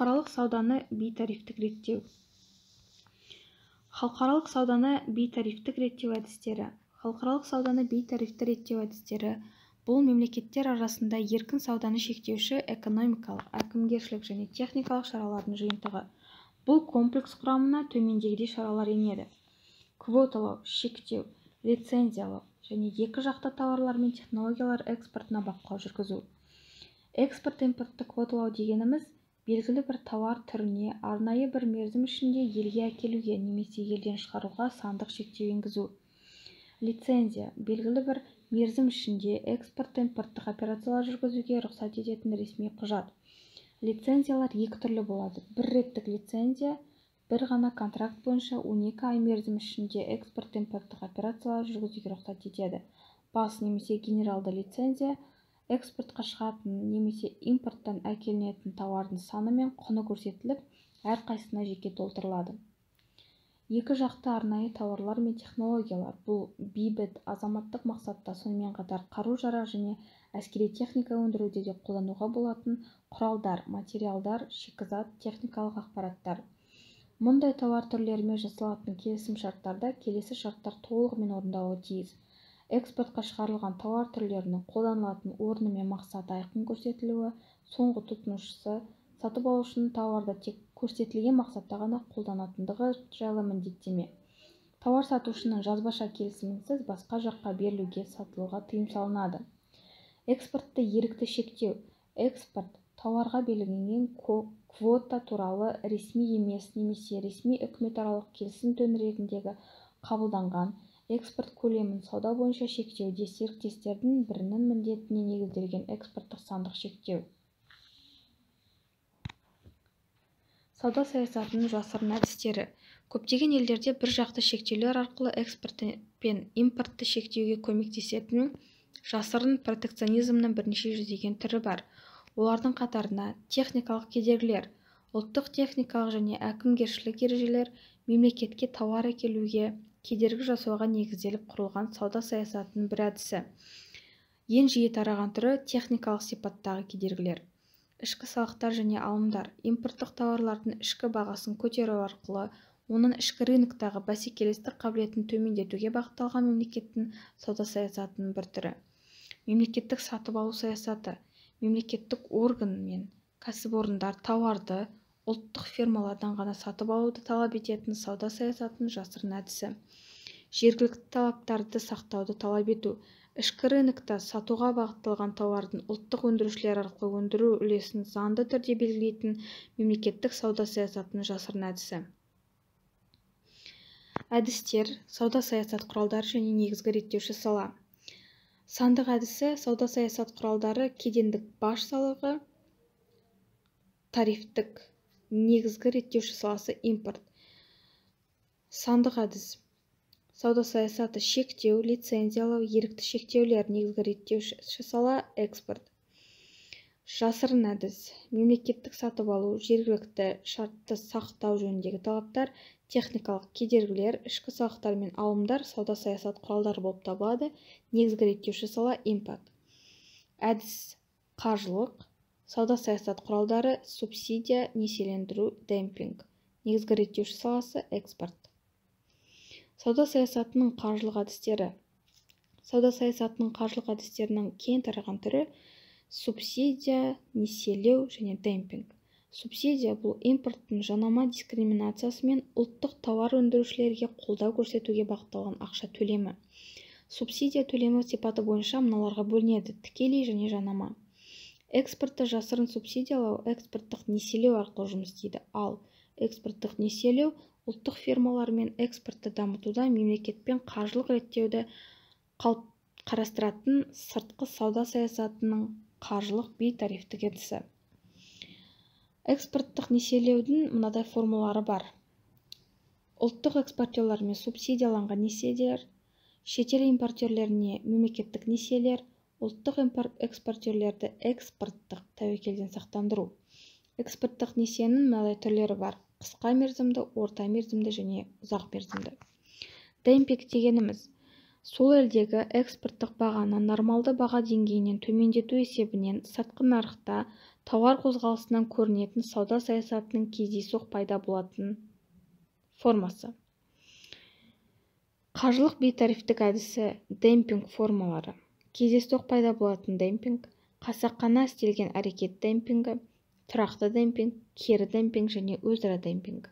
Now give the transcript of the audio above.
Халықаралық сауданы бейтарифтік реттеу. Халықаралық сауданы бейтарифтік реттеу әдістері. Халықаралық сауданы бейтарифті реттеу әдістері бұл мемлекеттер арасында еркін сауданы шектеуші экономикалық, әкімгершілік және техникалық шаралардың жиынтығы. Бұл комплекс құрамына төмендегідей шаралар енеді: квоталау, шектеу, лицензиялау және екі жақты тауарлар мен технологиялар экспортына бақылау жүргізу. Экспорт-импортты квоталау дегеніміз белгілі бір тауар түріне арнайы бір мерзім ішінде елге әкелуге немесе елден шығаруға сандық шектеу енгізу. Лицензия белгілі бір мерзім ішінде экспорт-импорттық операциялар жүргізуге рұқсат ететін ресми құжат. Лицензиялар екі түрлі болады. Бір реттік лицензия бір ғана контракт бойынша 12 ай мерзім ішінде экспорт-импорттық операциялар жүргізуге рұқсат етеді. Бас немесе генералды лицензия экспортқа шығатын немесе импорттан әкелінетін тауардың саны мен құны көрсетіліп, әрқайсысына жеке толтырылады. Екі жақты арнайы тауарлар мен технологиялар бұл бейбіт азаматтық мақсатта, сонымен қатар қару-жарақ және әскери техника өндіруде де қолдануға болатын құралдар, материалдар, шикізат, техникалық ақпараттар. Мұндай тауар түрлерімен жасалатын келісім-шарттарда келесі шарттар толығымен орындалуы тиіс. Экспортқа шығарылған тауар түрлерінің қолданылатын орны мен мақсаты айқын көрсетілуі, соңғы тұтынушысы, сатып алушының тауарды тек көрсетілген мақсатта ғана қолданатындығы жайлы міндеттеме. Тауар сатушының жазбаша келісімінсіз басқа жаққа берілуге, сатылуға тыйым салынады. Экспортты ерікті шектеу. Экспорт тауарға белгіленген квота туралы ресми емес немесе ресми үкіметаралық келісім төңірегіндегі қабылданған экспорт көлемін сауда бойынша шектеуде серіктестердің бірінің міндетіне негізделген экспорттық сандық шектеу. Сауда саясатының жасырын әдістері. Көптеген елдерде бір жақты шектеулер арқылы экспорт пен импортты шектеуге көмектесетін жасырын протекционизмнің бірнеше жүздеген түрі бар. Олардың қатарына техникалық кедергілер, ұлттық техникалық және әкімгершілік ережелер, мемлекетке тауар әкелуге кедергі жасауға негізделіп құрылған сауда саясатының бір әдісі. Ең жиі тараған түрі техникалық сипаттағы кедергілер. Ішкі салықтар және алымдар импорттық тауарлардың ішкі бағасын көтеру арқылы оның ішкі рыноктағы бәсекелестік қабілетін төмендетуге бағытталған мемлекеттің сауда саясатының бір түрі. Мемлекеттік сатып алу саясаты мемлекеттік орган мен кәсіпорындар тауарды ұлттық фирмалардан ғана сатып алуды талап ететін сауда саясатының жасырын әдісі. Жергілікті талаптарды сақтауды талап ету, ішкі рынокта сатуға бағытталған тауардың ұлттық өндірушілер арқылы өндіру үлесін заңды түрде белгілейтін мемлекеттік сауда саясатының жасырын әдісі. Әдістер, сауда саясат құралдары және негізгі реттеуші сала. Сандық әдісі, сауда саясат құралдары, кедендік баж салығы, тарифтік, негізгі реттеуші саласы импорт. Сандық әдіс, сауда саясаты шектеу, лицензиялау, ерікті шектеулер, негізгі реттеуші сала экспорт. Жасырын әдіс, мемлекеттік сатып алу, жергілікті шартты сақтау жөніндегі талаптар, техникалық кедергілер, ішкі салықтар мен алымдар сауда саясат құралдары болып табылады, негізгі реттеуші сала импорт. Әдіс қаржылық, сауда саясат құралдары, субсидия, несиелендіру, демпинг, негізгі реттеуші саласы экспорт. Сауда саясатының қаржылық әдістері. Сауда саясатының қаржылық әдістерінің кең тараған түрі субсидия, несиелеу және демпинг. Субсидия бұл импорттың жанама дискриминациясы мен ұлттық тауар өндірушілерге қолдау көрсетуге бағытталған ақша төлемі. Субсидия төлемі сипаты бойынша мыналарға бөлінеді: тікелей және жанама. Экспортты жасырын субсидиялау экспорттық несиелеу арқылы жұмыс істейді, ал экспорттық несиелеу ұлттық фирмалар мен экспортты дамытуда мемлекетпен қаржылық реттеуді қарастыратын сыртқы сауда саясатының қаржылық бейтарифтік әдісі. Экспорттық несиелеудің мынадай формулары бар: ұлттық экспортерлермен субсидияланған несиелер, шетел импортерлеріне мемлекеттік несиелер, ұлттық экспортерлерді экспорттық тәуекелден сақтандыру. Экспорттық несиенің мынадай түрлері бар: қысқа мерзімді, орта мерзімді және ұзақ мерзімді. Демпинг дегеніміз Сол елдегі экспорттық бағаны нормалды баға деңгейінен төмендету есебінен сыртқы нарықта тауар қозғалысынан көрінетін сауда саясатының кездейсоқ пайда болатын формасы. Қаржылық бейтарифтік әдісі демпинг формалары: кездейсоқ пайда болатын демпинг, қасақана істелген әрекет демпингі, тұрақты демпинг, кері демпинг және өзара демпинг.